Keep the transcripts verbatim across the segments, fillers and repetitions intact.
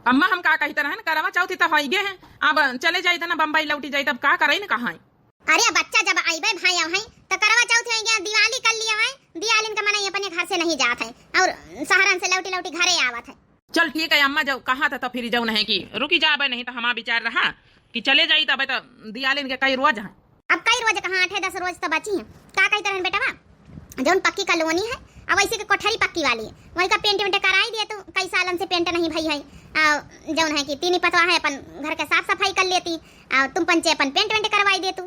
अम्मा, हम का कहित रहन, करवा चौथ त होइगे है, अब चले जाई त ना बम्बई लौटी जाई, तब का करई न कहाई? अरे बच्चा, जब अइबे भाई अब है, त करवा चौथ होइगे, दिवाली कर लिया है, दियालिन के मनई अपने घर से नहीं जात है, और शहरन से लौटी लौटी घरे आवत है। चल ठीक है अम्मा, जब कहा था तो फिर जौन है कि रुकी जाबे, नहीं तो हमार विचार रहा कि चले जाई, तबे तो दियालिन के कई रोज है। अब कई रोज कहाँ, आठे दस रोज तो बची है। का कहित रहन बेटवा, जौन पक्की कॉलोनी है, अब वैसे के कोठरी पक्की वाली है, वही का पेंट वेंट कराई दिए तू, कई सालन से पेंट नहीं भई है। आ, जौन है कि तीनी पतवा है, अपन घर के साफ सफाई कर लेती, आ तुम पंचे अपन पेंट वेंट करवाई दे तू।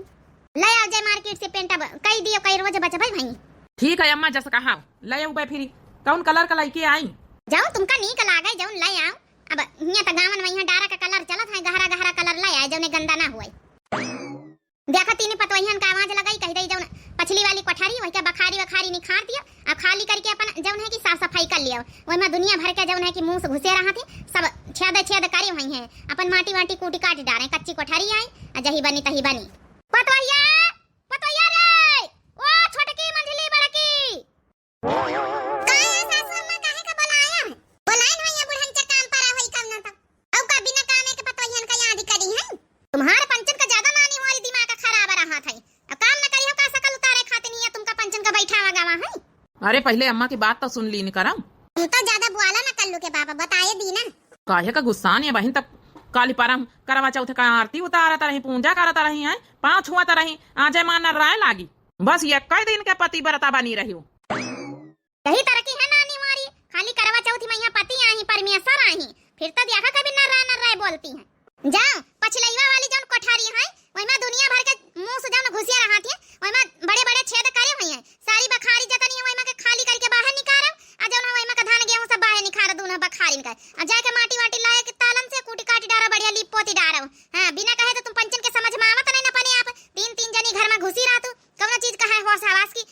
ले आओ जाए मार्केट से पेंट, अब कई दियो, कई रोज बचबे भाई। ठीक है अम्मा, जस कहा, ले आऊ बे फिरी। कौन कलर का लइके आई? जौन तुमका नीक लागे, जौन ले आओ। अब हियां त गावन में यहाँ डारा का कलर चलत है, गहरा गहरा कलर ले आए, जौने गंदा ना हुए। देखा तीन पतवहियन का आवाज लगाई, कह दई जौन पछली वाली कोठरी, वही के बखारी वखारी निखार दिया, अब खाली करके अपन जौन है कि साफ सफाई कर लिया। वही में दुनिया भर के जौन है कि मुंह से घुसे रहा थे, सब छेद छेद करे हुई हैं, अपन माटी वाटी कूटी काट डारे, कच्ची कोठरी आई, आ जही बनी तही बनी। पतवहिया, पतवहिया रे, ओ छोटकी मंझली बड़की। का है सासू अम्मा, काहे का बोलाया है? बोलाइन होई है बुढ़न चा काम परा होई कम ना तो। औ का बिना कामे के पतोहियन का याद करी है? तुम्हार पंचन का ज्यादा नानी हमारी दिमाग का खराब रहा था। अब काम न करी हो का सकल उतारे खातिर नहीं है तुमका पंचन का बैठावा गावा है? अरे पहले अम्मा की बात तो सुन ली न करम। तुम तो ज्यादा बुआला न कल्लू के बाबा, बताए दी ना। काहे का गुस्सान है बहिन, तब काली परम करवा चौथ का आरती उतारत रही, पूजा करत रही है, पाँव छुअत रही, आजे मान राय लागी। बस एक्कै दिन के पतिव्रता बनी रह्यो। यही तरह की है नानी हमारी, खाली करवा चौथी मइहाँ पति आही, परमेश्वर आही, फिर तो देखा कभी नर्रा नर्रा बोलती हैं। जाओ, पछलैवा वाली जौन कोठारी है, वही में दुनिया भर के मुंह से जौन घुसिया रहा थी, वही में बड़े बड़े छेद करे हुई हैं। सारी बखारी जतनी है, वही में के खाली करके बाहर निकारो, आ जौन है वही में के धान गेहूं सब बाहर निकारो, दून बखारिन का। आ जाके माटी वाटी लाए के तालन से कूटी काटी डारो, बढ़िया लीप पोती डारो। हाँ, बिना कहे तो तुम पंचन के समझ में आवत नहीं न अपने आप। तीन तीन जनी घर में घुसी रहतू, कौनो चीज का है होश हवास की,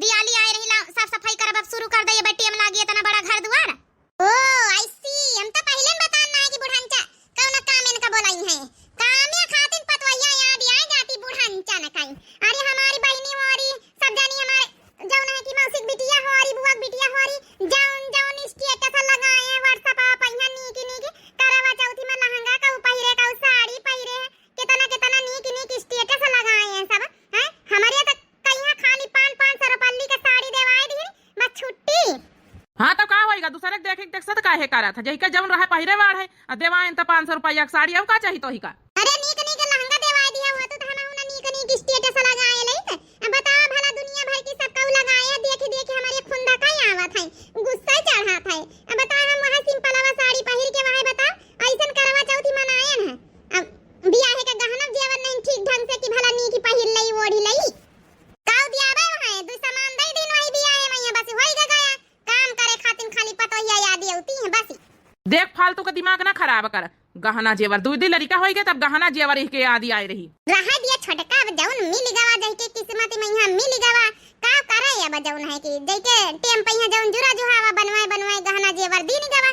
दियाली आए रही, ला, साफ सफाई करब, अब शुरू कर दे, ये बेटी, हम लागी इतना बड़ा घर दुआर। ओ, I see, हम तो पहले न बतान ना है कि बुढ़ंचा कौनो काम इनका बोलाई है। कामे खातिन पतवहिया याद आए जाती बुढ़ंचा न कहीं। अरे हमारी बहिनी होरी, सब जानी हमारे जौन है कि मौसिक बिटिया होरी, बुआ के बिटिया होरी, जौन जौन status लगाए हैं WhatsApp पर, पहिया नीक नीक करवा चौथी में लहंगा का पहिरे का साड़ी पहिरे, कितना कितना नीक नीक status लगाए हैं सब, हैं? हमरे तो कहिया खाली पाँच पाँच सौ रुपल्ली के साड़ी देवाए दिहिन, बस छुट्टी। हाँ, तो का होइगा? दूसरे के देखे के देखसत काहे करा था? जहिका जौन रहे पहिरे वाढ़े, आ देवाइन त पाँच सौ रुपया के साड़ी, अब का चाही तोहिका? अरे, नीक नीक लहंगा देवाए दिया हुआ, तो हम ना नीक नीक status लगाए लेत। अब बताओ भला, दुनिया भर की सब कऊ लगाए, देखी देखी हमारे खून धकाई आवत है, गुस्सा चढ़ात है। अब बताओ, हम वहाँ simple वा साड़ी पहिर के वहाँ बताओ, ऐसन करवा चौथी मनायन है। अब बियाहे का गहना जेवर नहीं ठीक ढंग से कि भला नीक पहिर लई, ओढ़ी लई। काऊ दियावे वहाँ, दुई सामान दई दिन वही बियाहे में, बस होई ग गया। काम करे खातिन खाली पतोहिया याद आवती हैं, बस। देख, फालतू का दिमाग ना खराब कर। गहना जेवर, दुई दिन लड़िका होई गए, तब गहना जेवर इहके याद आए रही। रहा दिया छोटका, अब जौन मिल गवा, जहिके किस्मत में यहाँ मिल गवा, का करे अब जौन है कि जहिके टेम पे यहाँ जौन जुरा जुहावा बनवाए बनवाए गहना जेवर दीन गवा।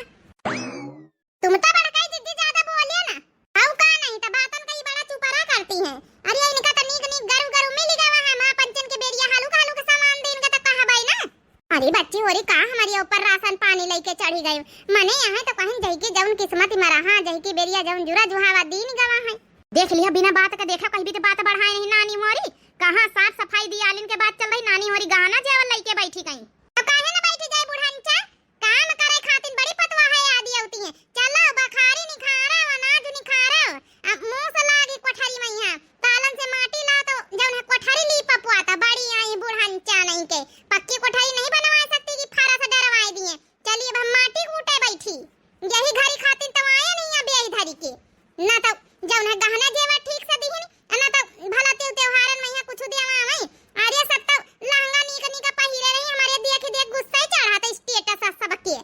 तुम तो बड़काई जिद्दी ज्यादा बोलिए ना। अउ का नहीं, तो बातन का ही बड़ा चुपरा करती हैं। अरे इनका तो नीक नीक गरु गरु मिल गवा है, माँ पंचन के बेरिया हालू का हालू के सामान दे, इनका तो कहबाई ना। अरे बच्ची होरी, का हमारे ऊपर राशन पानी लेके चढ़ी गई? मने यहाँ तो कहीं जहिके जौन किस्मत में रहा, जहिके बेरिया जौन जुरा जुहावा दीन गवा है। देख लिया, बिना बात का देखा कहीं भी तो बात बढ़ाए नहीं नानी मोरी। कहाँ साफ सफाई दियालिन के बात चल रही, नानी मोरी गहना जेवर लेके बैठी गई। तो काहे ना बैठी जाए बुढ़ंचा? काम करे खातिर बड़ी पतवा है आदि अवती है। चलो बखारी निखारो, अनाज निखारो। अब मुंह से लागी कोठरी में यहाँ तालन से माटी ला तो जौन है कोठरी ली पपुआ तो बड़ी आई बुढ़ंचा नहीं के। पक्की कोठरी नहीं बनवा सकती कि फरस डरवाए दिए। चलिए अब हम माटी कूटे बैठी। यही घरी खातिर तो आए नहीं अब यही धरी के। ना तो जौन है गहना जेवर ठीक से दिहिन, ना तो भला त्यों त्योहारन में यहाँ कुछ देवा आवे। अरे सब तो लहंगा नीक नीक पहिरे रही, हमारे देख देख गुस्सा ही चढ़ा था status सबके।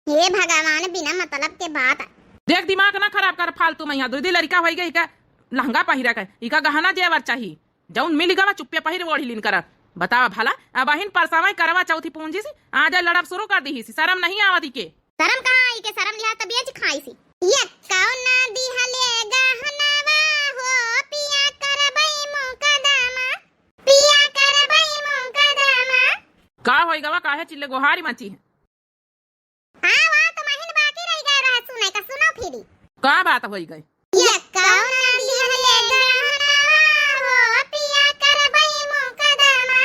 हे भगवान, बिना मतलब के बात। देख, दिमाग ना खराब कर फालतू में। यहाँ दुई दुई लड़िका होई गई का लहंगा पहिरा के, इका गहना जेवर चाही। जौन मिल गवा चुप्पे पहिर ओढ़ी लीन कर। बतावा भला, अबहिन परसावे करवा चौथी पूंजी सी, आ जाए लड़ब शुरू कर दीही सी, शर्म नहीं आवत इके। शर्म कहाँ आई के, शर्म लिहा तबियत खाई सी। ये कौन दिहले गहनवा हो पिया करबई मुकदमा, पिया करबई मुकदमा। का होई गवा, काहे चिल्ले गोहारी मची है? हाँ, वहाँ तो महीन बाकी रह गए रहा सुने, का बात होई गई? यक्कौ ना दिहले गहनवा हो पिया करबई मुकदमा।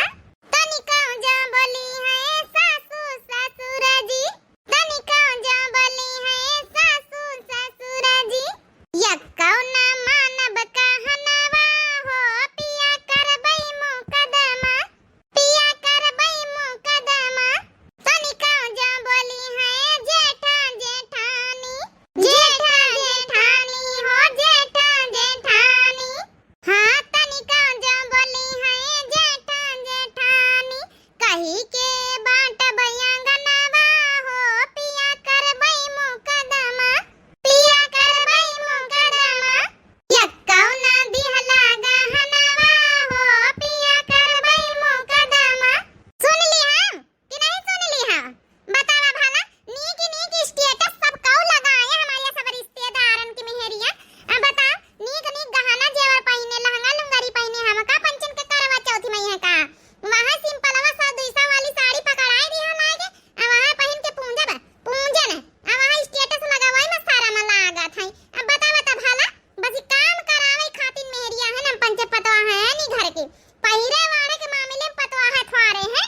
तनिका जो बोली है सासू ससुर जी, तनिका जो बोली है सासू ससुर जी। यक्कौ ना मानब कहनवा हो पिया करबई मुकदमा। पिया करबई मुकदमा। तनिका जो बोली है जेठा जेठानी, जेठा जेठानी हो जेठा जेठानी। हाँ, तनिका जो बोली है जेठा जेठानी, कही के बाँटबई अंगनवा हो पिया करबई मुकदमा, पिया करबई मुकदमा। यक्कौ ना दिहला गहनवा हो पिया करबई मुकदमा। सुन ली हम कि नहीं सुन ली हम? बतावा भला, नीक नीक status सब कौ लगाए, हमारे सब रिश्तेदारन की मेहरिया। अब बताओ, नीक नीक गहना जेवर पहिने, लहंगा लुंगरी पहिने, हमका पंचन के करवा चौथ में है का? वहाँ सिंपलवा सौ दुई सौ वाली साड़ी पकड़ाए दिया लागे, आ वहाँ पहिन के पूंजब, पूंजन, आ वहाँ status लगावई में सारा में लागत है। अब बतावा त भला, बस ई काम करावे खातिर मेहरिया है ना, पंचे पतवा है नी घर के। पहिरे वाले के मामले में पतवा है थ्वारे है।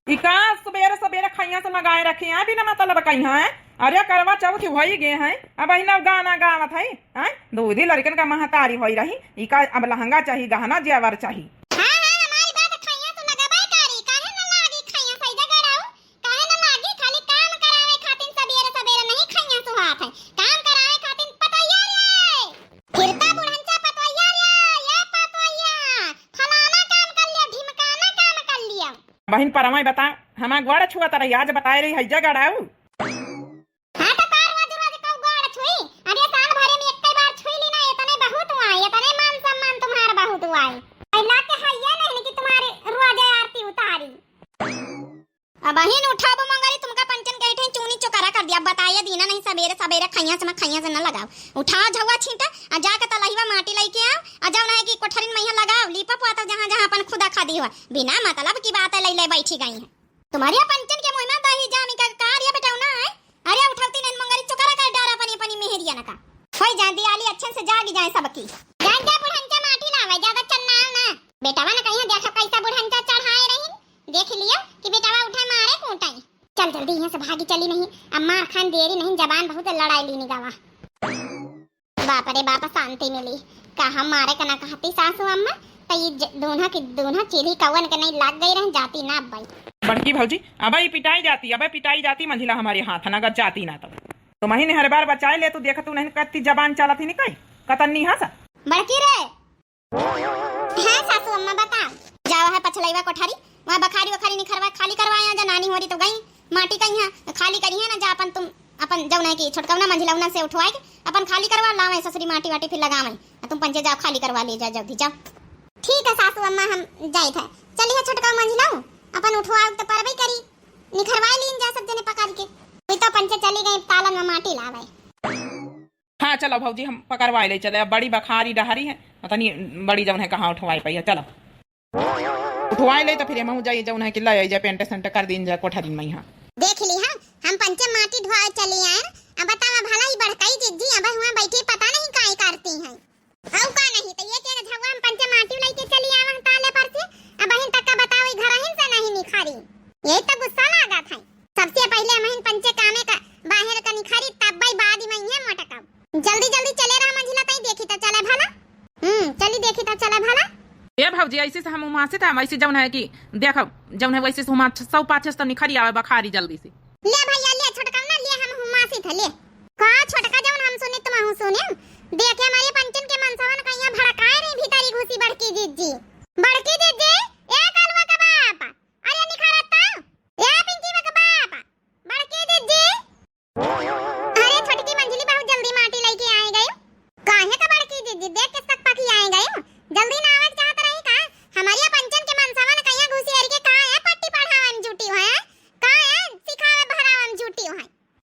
ई का सुबेरे सुबेरे खइया से लगाए रखे हैं बिना मतलब कहीं है? अरे करवा चौथ होई गे है, अब अहिना गाना गावत है, हैं? दूधी लड़कन का महतारी होई रही, ई का अब लहंगा चाही, गहना जेवर चाही। हाँ, हाँ, हमारी बात खइया से लगावे करी, काहे न लागी खइया से जगड़ाऊ? काहे न लागी? खाली काम करावे खातिर सबेरे सबेरे नहीं खइया सुहात है, काम करावे खातिर पतोहिया रे। फिरता बुढ़ंचा पतोहिया रे, ये पतोहिया, फलाना काम कर लिया, ढिमकाना काम कर लिया। बहिन परमाई बता, हमार गोड़ छुआ तरह आज बताए रही है जगड़ाऊ। हाँ तो का रोज रोज कौ गोड़ छुई? अरे साल भरे में एक बार छुई ली ना, इतने बहुत हुआ है, इतने मान सम्मान तुम्हार बहुत हुआ है। अल्लाह के हैया नहीं कि तुम्हारे रोज आरती उतारी। अबहिन उठाबो मंगरी, तुमका पंचन के ठे चूनी चोकरा कर दिया। बताया दीना नहीं, सबेरे सबेरे खइया से ना, खइया से ना लगाओ। उठाओ झउआ छींटा, आ जाके तलहिवा माटी लइके आओ, आ जाओ नहीं कि कोठरिन में यहाँ लगाओ, लीपा पोता जहाँ जहाँ अपन खुदा खादी हुआ। बिना मतलब की बात है, लइले बैठी गई है। तुम्हारी पंचन के मुँह में दही जामी का कार या बेटा ना है। अरे उठाओ तीन मंगरी चोकरा कर डारा अपनी, अपनी मेहरिया ना का। होई जाए दियाली अच्छे से जागी जाए सबकी। जा जा बुढ़ंचा माटी लावे, ज्यादा चन्नाओ ना। बेटवा ना कहीं देखा कैसा बुढ़ंचा चढ़ाए रही। देख लियो कि बेटवा उठे मारे कूटे। चल जल्दी यहाँ से भागी चली नहीं, अब मार खान देरी नहीं, जबान बहुत लड़ाई लीनी गावा। बाप रे बाप, शांति मिली। का हम मारे का ना कहती सासू अम्मा, त ई ज-, दून्हा की, दून्हा चीढ़ी कौवन के नहीं लाग गई रह जाती ना अब्बई। बड़की भौजी, अबे ई पिटाई जाती, अबे पिटाई जाती मंझिला हमारे हाथ न अगर जाती ना तो। तुमहिन हर बार बचाए ले, तू देखत तू नहीं कत्ती जबान चलत ही नहीं कई, कतन्नी हंस। बड़की रे, हाँ सासू अम्मा, बता। जावा है पछलैवा कोठारी, वहाँ बखारी वखारी निखरवा खाली करवाया जा, नानी होरी तो गई माटी कहीं है, खाली करी है ना, जा अपन तुम, अपन जौन है कि छोटकवना मंझिलौना से उठवाए के अपन खाली करवा लावे ससुरी माटी वाटी फिर लगावे। आ तुम पंचे जाओ खाली करवा ले जा जल्दी जाओ। ठीक है सासू अम्मा, हम जाइत है। चली है छोटका मंझिलऊ, अपन उठवाए तो परबे करी, निखरवाए लीन जा सब जने पकड़ के। वही तो पंचे चली गई तालन में माटी लावे। हाँ, चलो भौजी, हम पकड़वाए ले चले। अब बड़ी बखारी डहरी है, तनी बड़ी जौन है कहाँ उठवाए पाई है। चलो, उठवाए ले तो फिर हमहू जाई, जौन है कि ले आई जा, पेंट सेंट कर दीन जा कोठरी में यहाँ। देख ली, हाँ, हम पंचे माटी ढोआ चली आए। अब बतावा भला, ई बड़कई जिज्जी अब हुआ बैठी, पता नहीं काई करती हैं। हऊ का नहीं, तो ये के झगवा हम पंचे माटी लेके चली आवा ताले पर से। अब बहिन तक का बताओ, ई घरहिन से नहीं निखारी। यही तो गुस्सा लागत है। सबसे पहले हमहिन पंचे कामे का बाहर का निखारी, तब भाई बाद में ये मोटका। जल्दी जल्दी चले रहा मंझिला, तई देखी तो चले भला। हम्म, चली देखी तो चले भला। ए भौजी, ऐसे से हम उमासित है, वैसे जौन है कि देखो, जौन है वैसे से उमा सौ पाछे से तो निखरी आवे बखारी जल्दी से। ले भैया, ले छोटका ना, ले हम उमासित है, ले। का छोटका जौन हम सुने तुम हूँ सुने। देखे हमारे पंचन के मनसवन कहिया भड़काए रही भीतरी घुसी बड़की जिज्जी। बड़की जिज्जी, ए कालुआ का बाप, अरे निखरत तो। ए पिंकी का बाप, बड़की जिज्जी। अरे छोटकी मंझिली बहुत जल्दी माटी लइके आए गयो। काहे का बड़की जिज्जी, देख के सक पकी आए गयो। जल्दी ना आवे के चाहत रही का? हमारिया पंचन के मनसवन कहिया घुसियारी के का है पट्टी पढ़ावे में जुटी है? का है सिखावे भरावे में जुटी है?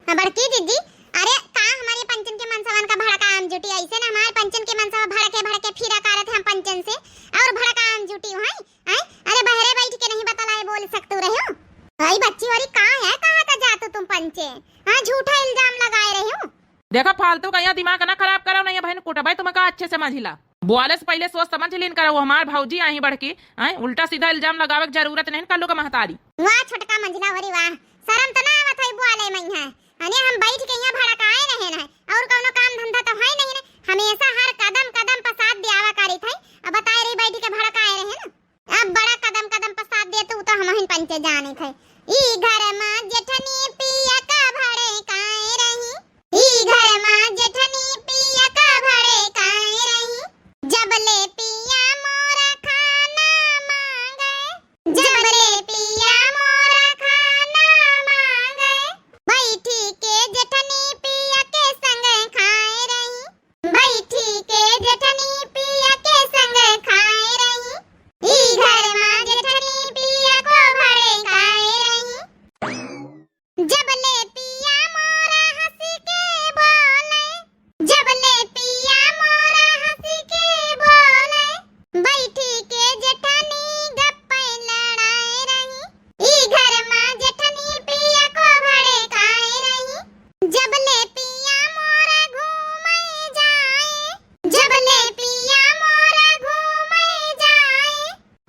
हाँ, बड़की जिज्जी, अरे का हमारे पंचन के मनसवन का भड़कावे में जुटी? ऐसे ना हमारे पंचन के मनसवा भड़के भड़के फिरा करत हम पंचन से और भड़कावे में जुटी है। हैं? अरे बहरे बैठ के नहीं बतलाए बोल सकतू रहे हो? भाई बच्ची वाली का है, कहाँ का जातू तुम पंचे? हाँ, झूठा इल्जाम लगाए रहे हो। देखा, फालतू का यहाँ दिमाग ना खराब करो, नहीं बहिन, कुटबै तुमका अच्छे से मंझिला। बोले से पहिले सोच समझ लीन करो, वो हमार भौजी आही बड़की, आए, उल्टा सीधा इल्जाम लगावे के जरूरत नहीं, कल्लू का महतारी। वाह छोटका मंझिला होरी वाह, शर्म तो ना आवत है बोले में है। अने हम बैठ के यहाँ भड़काए रहे न है, और कौनो काम धंधा तो है नहीं न, हमेशा हर कदम कदम पर साथ दियावा करित है। अब बताए रही बैठ के भड़काए रहे न, अब बड़ा कदम कदम पर साथ देत उ तो हमहिन पंचे जानित है। ई घर मा जेठनी पिया का भड़काए रही, ई घर मा जेठनी पिया का भड़काए रही। जब ले पिया मोरा खाना मांगे, जब ले पिया मोरा खाना मांगे, बैठी के जेठनी पिया के संग खाए रही। बैठी के जेठनी पिया के संग खाए रही, ई घर मा जेठनी पिया को भड़काए रही। जब ले पिया मोरा हंसी के बोले, जब ले पिया मोरा हंसी के बोले, बैठी के जेठनी गप्पे लड़ाए रही। ई घर मा जेठनी पिया को भड़काए रही। जब ले पिया मोरा घूमे जाए, जब ले पिया मोरा घूमे जाए,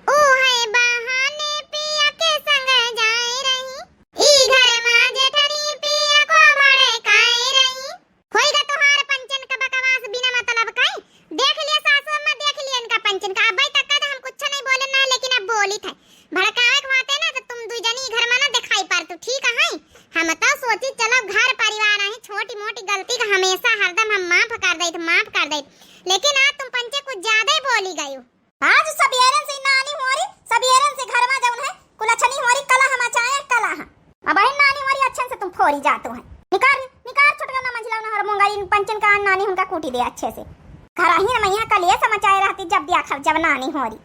उहे बहाने पिया के संग जाए रही। ई घर मा जेठनी पिया को भड़काए रही। होइगा तोहार पंचन का बकवास बिना मतलब का। देख लिया सासू अम्मा, देख लिया इनका पंचन का। अबे तक का हम कुछ नहीं बोले ना, लेकिन अब बोली थे। भड़कावे के बात है ना, तो तुम दुई जनी घर मा ना दिखाई पड़तू, ठीक है? हम तो सोची चलो घर परिवार है, छोटी मोटी गलती का हमेशा हरदम हम माफ कर देत, माफ कर देत, लेकिन आज तुम पंचे कुछ ज्यादा ही बोली गई हो। आज सबेरन से नानी होरी, सबेरन से घर मा जौन है, कुलछनी होरी कलह मचाए, कलह। अबहिन नानी होरी अच्छन से तुम फोरी जातू है। निकार, निकार छोटका ना मंझिला ना हर मुंगारी पंचन का नानी उनका कूटी दे अच्छे से। घर ही ना मैया कलेस मचाए रहती जब दिया खब जब नानी होरी।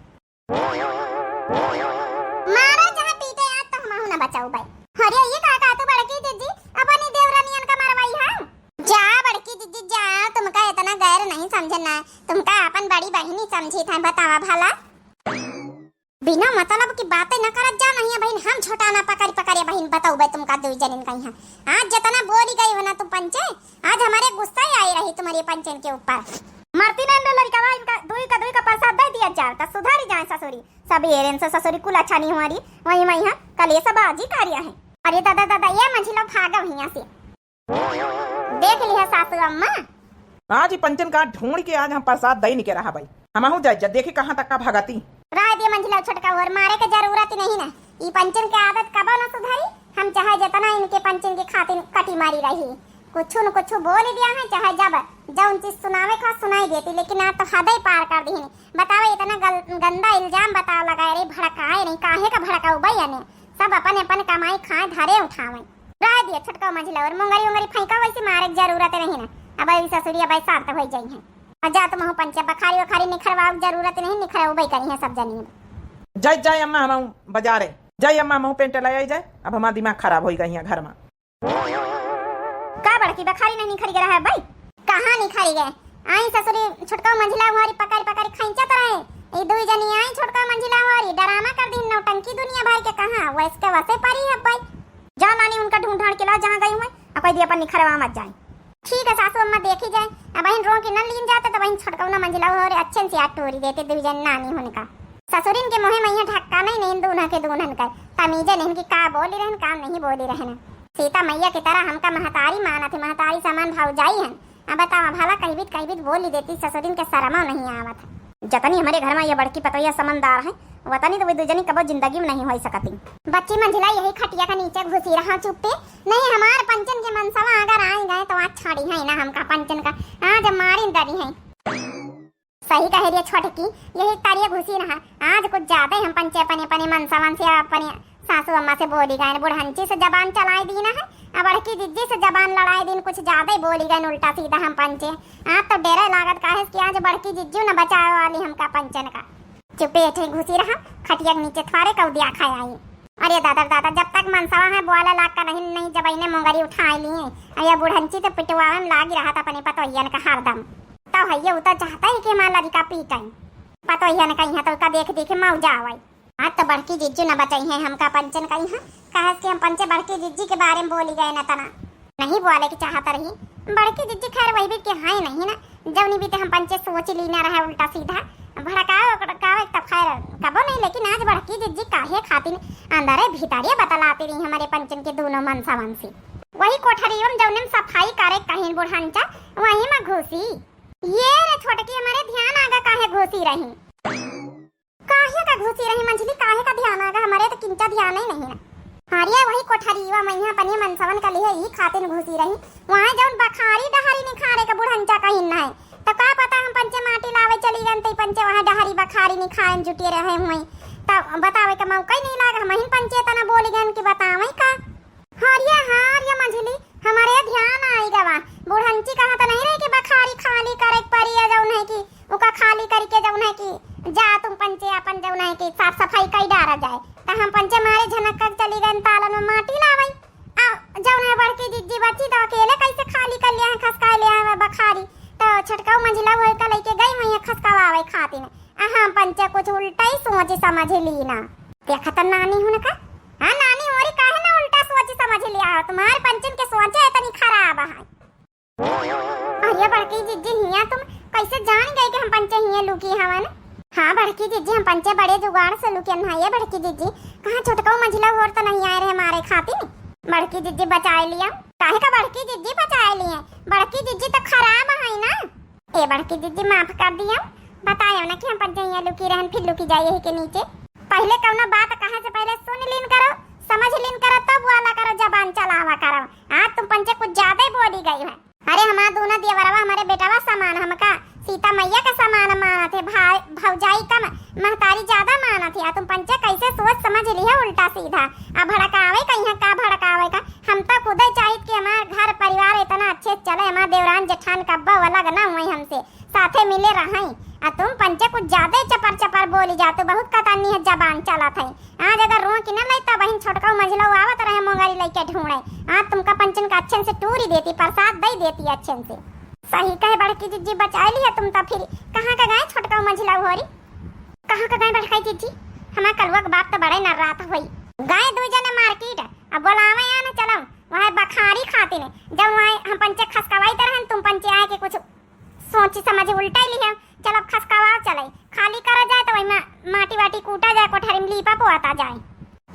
मारा जहाँ पीटे आज तो हमहू ना बचाऊ बाई। अरे ये का कहतू बड़की जिज्जी, अपनी देवरानियन का मरवाई है? जा बड़की जिज्जी जा, तुमका इतना गैर नहीं समझना है, तुमका अपन बड़ी बहिनी समझी था, बतावा भला। बिना मतलब की बातें न करत जा, नहीं बहिन, हम छोटा ना पकड़ पकड़ बहिन बताऊ बे तुमका दुई जनिन कहीं है। आज जितना बोली गई हो ना तुम पंचे, आज हमारे गुस्सा ही आई रही तुम्हारे पंचन के ऊपर। मरती नहीं रे लड़कवा, इनका दुई का दुई का प्रसाद दे दिया जाए तो सुधारी जाए ससुरी। सब एरन से ससुरी कुल अच्छा नहीं हुआ रही, वही वही है कलेसबाजी कार्य है। अरे दादा दादा, ये मंझिलो भागो हियां से। देख लिहा सासू अम्मा। आज ही पंचन का ढूंढ के आज हम प्रसाद दई निके रहा भाई। हमहू जाए जा देखी कहाँ तक का भगती। राय दे मंझिला छोटका और मारे के जरूरत ही नहीं ना। ई पंचन के आदत कबो ना सुधारी। हम चाहे जितना इनके पंचन के खातिर कटी मारी रही, कुछ न कुछ बोल दिया है, चाहे जब जौन चीज सुनावे का सुनाई देती, लेकिन आज तो हद ही पार कर दी। बतावे इतना गल-, गंदा इल्जाम बताओ लगाए रही, भड़काए रही, काहे का भड़काऊ भाई अने सब अपन अपन कमाई खाए धरे उठावे। रह दिया छोटका मंझिला और मुंगरी उंगरी फेंका, वैसे मारे के जरूरत नहीं ना। अब अभी ससुरी अब शांत हो जाई है। और जा तुम पंचे बखारी उखारी निखरवाओ, जरूरत नहीं, निखरवाओ भाई करी है सब जनी। जाए जाए अम्मा हम बाजारे, जाए अम्मा हम पेंट ले आई जाए, अब हमारा दिमाग खराब हो गई है घर में। का बड़की बखारी नहीं निखरी गया है भाई? कहाँ निखरी गए? आई ससुरी छोटका मंझिला हुआरी पकड़ पकड़ खींचत रहे। ई दुई जनी आई छोटका मंझिला हुआरी डरामा कर दी, नौटंकी दुनिया भर के कहाँ, वैसे के वैसे परी है भाई। जा नानी उनका ढूंढ ढांढ के ला जहाँ गई हुए, अब कोई दी अपन निखरवा मत जाए। ठीक है सासू अम्मा देखी जाए, अब बहन रो के न लीन जाते तो बहन छोटका ना मंझिला हुआरी अच्छे से आग टोरी देते दुई जन नानी उनका। ससुरिन के मुँहे मैया ढक्का नहीं, नहीं दून्हा के दून्हन कर तमीजे नहीं कि का बोली रहन का नहीं बोली रहन। सीता मैया की तरह हमका महतारी मानत है, महतारी समान भौजाई हन। अब बतावा भला कहीं बीत कहीं बीत बोली देती, ससुरिन के शरमो नहीं आवत है। जतनी हमारे घर में ये बड़की पतोहिया समझदार है, वतनी तो वे दुजनी कबो जिंदगी में नहीं हो सकती। बच्ची मंझिला यही खटिया का नीचे घुसी रहा चुप्पे, नहीं हमार पंचन के मनसवा अगर आए गए तो आज छाड़ी है ना हमका पंचन का, आज मारिन डरी है। सही कहे रे छोटकी, यही तरिया घुसी रहा। आज कुछ ज्यादा ही हम पंचे अपने, अपने मनसवन से, अपने सासू अम्मा से बोली गए, बुढ़ंची से जबान चलाई दी ना है, अब बड़की जिज्जी से जबान लड़ाई दीन, कुछ ज्यादा ही बोली गए उल्टा सीधा हम पंचे। आज तो डेरा लागत काहे कि आज बड़की जिज्जी न बचावे वाली हमका पंचन का। चुपे थे घुसी रहा, खटिया के नीचे थोड़े कौदिया खाए आई। अरे दादा दादा, जब तक मनसवा है बोला लाग का नहीं, नहीं जब इन्हें मुंगरी उठाए लिए, अरे बुढ़ंची तो पिटवावे में लागी रहा था अपने पतोहियन का हरदम। तो है ये उतर चाहता है कि हमारा लड़का पीटे। पतोहिया ने कही है तो का देख देख मऊ जावे। आज तो बड़की जिज्जू न बचाई है हमका पंचन कही है। कहे कि हम पंचे बड़की जिज्जी के बारे में बोली गए न तना। नहीं बोले के चाहत रही, बड़की जिज्जी खैर वही बीत के हैं नहीं ना, जौनी बीते हम पंचे सोच ली ना रहे उल्टा सीधा भड़कावे ओकड़कावे, तब खैर कबो नहीं, लेकिन आज बड़की जिज्जी काहे खातिर अंदरे भीतरिये बतलाती रही हमरे पंचन के दोनों मनसवन से। वही कोठरियम जौने में सफाई करे कहीं बुढ़ंचा, वही में घुसी। ये रे छोटकी, हमरे ध्यान आगा काहे घुसी रही? काहे का घुसी रही मंझली, काहे का ध्यान आगा? हमरे तो किंचा ध्यान ही नहीं ना। अरे वही कोठरीवा में यहाँ अपने मनसवन का लिए ई खातिर घुसी रही। वहाँ जौन बखारी डहरी निखारे का बुढ़ंचा कहीं ना है, तो का पता हम पंचे माटी लावे चली गन, तो पंचे वहाँ डहरी बखारी निखाए में जुटे रहे हुए, तब बतावे का मौका ही नहीं लागा। हम ही पंचे तना बोली गन कि बतावे का। हरिया, हरिया मंझली, हमरे ध्यान आई गवा। बुढ़ंची कहा तो नहीं रही कि बखारी खाली करे के पड़ी है, जौन है कि ओका खाली करके जौन है कि जा तुम पंचे अपन जौन है कि साफ सफाई कई डारा जाए। त हम पंचे मारे झनक कर चली गए तालन में माटी लावई। आ जौन है बड़की जिज्जी बची तो अकेले कैसे खाली कर लिया है, खसकाए लिया है बखारी। तो छोटकाऊ मंझिला वही का लेके गई हुई है खसकावावे खातिर। आ हम पंचे कुछ उल्टा ही सोच समझ ली ना। देखा तो नानी हुन का, हाँ नानी होरी काहे ना उल्टा सोच समझ लिया हो, तुम्हारे पंचन के सोचे इतनी खराब है। अरे बड़की जिज्जी हिया तुम कैसे जान गए कि हम पंचे हिया लुकी हवन? हाँ बड़की जिज्जी हम पंचे बड़े जुगाड़ से लुकियन है ये बड़की जिज्जी। कहाँ छोटकाऊ मंझिला होर तो नहीं आए रहे हमारे खातिर? बड़की जिज्जी बचाए लिया। काहे का बड़की जिज्जी बचाए लिए? बड़की जिज्जी तो खराब है ना। ए बड़की जिज्जी माफ कर दिया, बतायो ना कि हम पंचे हिया लुकी रहन फिर लुकी जाए यही के नीचे। पहले कौनो बात कहे से पहले सुन लीन करो, समझ लीन करो, तब वाला करो, जबान चलावा करो। आज तुम पंचे कुछ ज्यादा ही बोली गई है। अरे हमार दोनों देवरवा हमारे बेटवा समान, हमका सीता मैया के समान मानत है, भाई भौजाई कम महतारी ज्यादा मानत है। आ तुम पंचे कैसे सोच समझ ली है उल्टा सीधा, आ भड़कावे का यहाँ का भड़कावे का। हम तो खुदे चाहित कि हमार घर परिवार इतना अच्छे से चले, हमार देवरान जेठान कब्बो अलग ना हुए हमसे, साथे मिले रहई। आ तुम पंचे कुछ ज्यादा ही चपर चपर बोली जातू, बहुत कतरनी है जबान चलत है। आज अगर रोक न लई तब बहिन छोटकाऊ मंझिलऊ आवत रहे मोंगरी लइके ढूंढे। आज तुमका पंचन का अच्छन से टूरी देती, प्रसाद दई देती अच्छन से। सही कहे बड़की जिज्जी बचाई लिया तुम तो फिर। कहाँ का गए छोटकाऊ मंझिलऊ होरी? कहाँ का गए बड़काई जिज्जी? हमार कलुआ के बाप तो बड़े नर्रात होई। गए दू जने मार्केट, अब बोलावे आ न चलो, वहाँ बखारी खातिर, जब वहाँ हम पंचे खसकवाई तरहन तुम पंचे आए के कुछ सोची समझ उल्टा ही लिहे। चल अब खसकावा चले, खाली करा जाए तो वही मा-, माटी वाटी कूटा जाए, कोठरी में लीपा पोता जाए।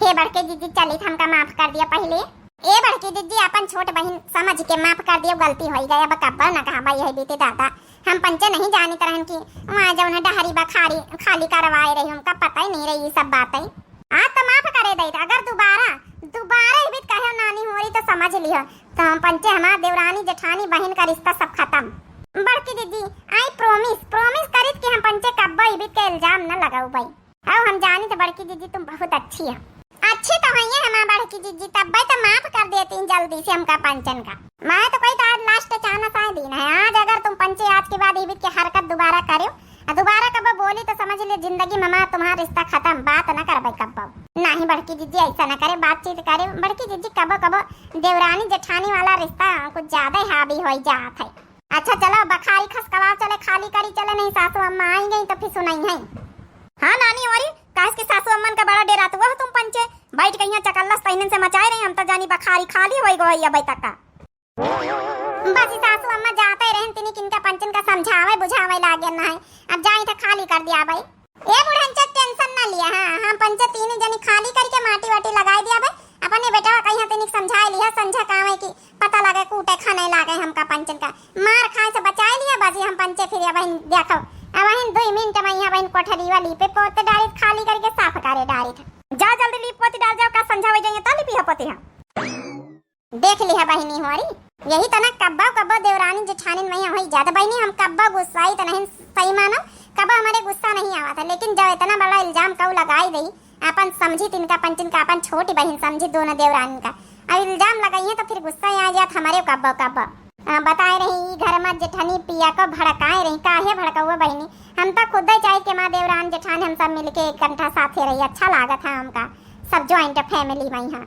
हे बड़के जिज्जी चली त हमका माफ कर दिया पहले। ए बड़की जिज्जी अपन छोट बहिन समझ के माफ कर दियो, गलती होई गई, अब कब्बो न कहा भाई है बीते दादा। हम पंचे नहीं जानित रहन कि वहाँ जौन है डहरी बखारी खाली करवाए रही, हमका पता ही नहीं रही ये सब बातें। आज तो माफ करे दई, अगर दोबारा, दोबारा ही बीत कहे नानी होरी तो समझ लियो, तो हम पंचे हमार देवरानी जेठानी बहिन का रिश्ता सब खतम। बड़की जिज्जी, I promise, promise करित कि हम पंचे कब्बो इबित के इल्जाम न लगाऊ बई। अब हम जानी तो बड़की जिज्जी तुम बहुत अच्छी है। अच्छी तो है ये हमार बड़की जिज्जी, तब भाई तो माफ कर देती जल्दी से हमका पंचन का। मैं तो कोई तो आज last chance आए दिन है, आज अगर तुम पंचे आज के बाद इबित के हरकत दोबारा करो, आ दोबारा कबो बोली तो समझ ले जिंदगी में हमार तुम्हार रिश्ता खतम, बात न करबे कब्बो। नहीं बड़की जिज्जी ऐसा न करे, बातचीत करे। बड़की जिज्जी कबो कबो देवरानी जेठानी वाला रिश्ता कुछ ज्यादा ही हावी होई जात है। अच्छा चलो बखारी खसकवा चले, खाली करी चले, नहीं सासू अम्मा आई गई तो फिर सुनाई है। हाँ नानी होरी, काहे कि सासू अम्मन का बड़ा डेरा तो वह तुम पंचे बैठ के यहाँ चकल्लस तैनन से मचाए रही, हम तो जानी बखारी खाली होई गई अबे तक का। बस ई सासू अम्मा जाते रहन, तिनी किनका पंचन का समझावे बुझावे लागे ना है। अब जाई तो खाली कर दिया भाई। ए बुढ़न चक tension ना लिया, हाँ हम पंचे तीन जनी खाली करके माटी वाटी लगाई दिया भाई। अपने बेटवा कहीं तिनी समझाए लिया, संझा कावे की पता लगे कूटे खाने लागे हमका पंचन का। मार खाए से बचाए लिया बस हम पंचे फिर अब देखो। अब दो मिनट में यहाँ बहन कोठरी वाली पे पोते डारित, खाली करके साफ करे डारित। जा जल्दी लीप पोती डाल जाओ, का संझा हो जाइए तो लिपी पोती हम। देख लिहा बहिनी होरी, यही तना कब्बो कब्बो देवरानी जेठानिन में होई जात बहिनी, हम कब्बो गुस्साई त नहीं सही मानो, कब्बो हमारे गुस्सा नहीं आवा था, लेकिन जब इतना बड़ा इल्जाम कऊ लगाई दई, अपन समझी तिनका पंचन का अपन छोटी बहिन समझी दोनों देवरानी का, अब इल्जाम लगाई है तो फिर गुस्सा आ जात हमारे कब्बो कब्बो। आ, बताए रही ई घर में जेठानी पिया को भड़काए रही, काहे भड़काऊ बहिनी, हम तो खुद ही चाहे कि माँ देवरान जेठान हम सब मिलके एक कंठा साथे रही, अच्छा लागत है हमका सब joint family में यहाँ।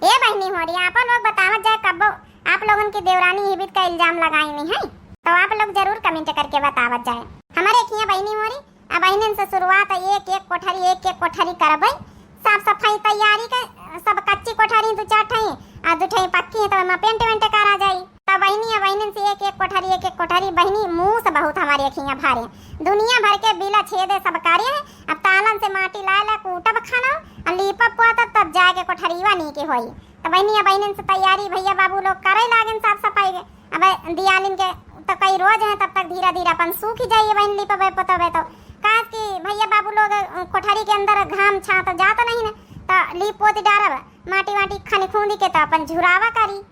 ए बहिनी होरी, आप लोग बतावत जाए कब्बो आप लोगन के देवरानी इबित का इल्जाम लगाई नहीं है, तो आप लोग जरूर comment करके बतावत जाए। हमारे एक हियाँ बहिनी होरी, अब बहिनन से शुरुआत है, एक एक कोठरी, एक एक कोठरी करबई, साफ सफाई तैयारी के, सब कच्ची कोठरी दो चार ठई, आ दो ठई पक्की है, तो ओमा paint वेंट करा जाई। तब बहिनी, अब बहिनिन से एक एक कोठरी, एक एक कोठरी, बहिनी, मूस बहुत हमारी अखियाँ भारे। दुनिया भर के बिला छेदे सब कार्य है। अब तालन से माटी लाए ला, कूटब खाना, आ लीपब पोतब, तब जाके कोठरीवा नीके होई। तब बहिनी, अब बहिनिन से तैयारी भैया बाबू लोग करे लागेन साफ सफाई के। अब दियालिन के तो कई रोज है, तब तक धीरे धीरे अपन सूखी जाइए बहिन, लीपबे पोतबे तो। काहे कि भैया बाबू लोग, अ, कोठरी के अंदर घाम छाँह तो जात नहीं न, तो लीप पोती डारब, माटी वाटी खनी खूंदी के तो अपन झुरावा करी।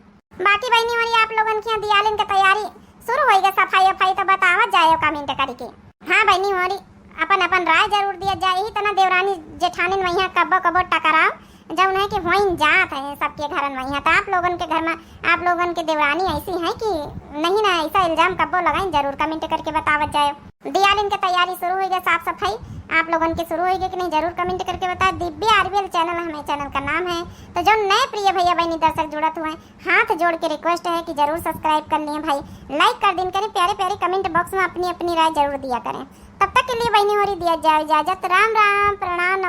बाकी बहिनी होरी, आप लोगन के यहाँ दियालिन के तैयारी शुरू होई गए, सफाई वफाई तो बतावत जाए comment करी के। हाँ बहिनी होरी, अपन अपन राय जरूर दिया जाए। यही तना देवरानी जेठानिन वहाँ कब्बो कब्बो टकराव जौन है कि होइन जात है सबके घरन में। यहाँ तो आप लोगन के घर में, आप लोगन के देवरानी ऐसी है कि नहीं ना, ऐसा इल्जाम कब्बो लगाइन, जरूर comment करके बतावत जाए। दियालिन के तैयारी शुरू होई गए, साफ सफाई आप लोगन के शुरू होई गए कि नहीं, जरूर comment करके बताए। दिव्य आरबीएल channel हमारे channel का नाम है, तो जो नए प्रिय भैया बहनी दर्शक जुड़त हुए, हाथ जोड़ के request है कि जरूर subscribe कर लिए भाई, like कर दिन करें, प्यारे प्यारे comment box में अपनी अपनी राय जरूर दिया करें। तब तक के लिए बहनी होरी दिया जाए इजाजत, राम राम, प्रणाम।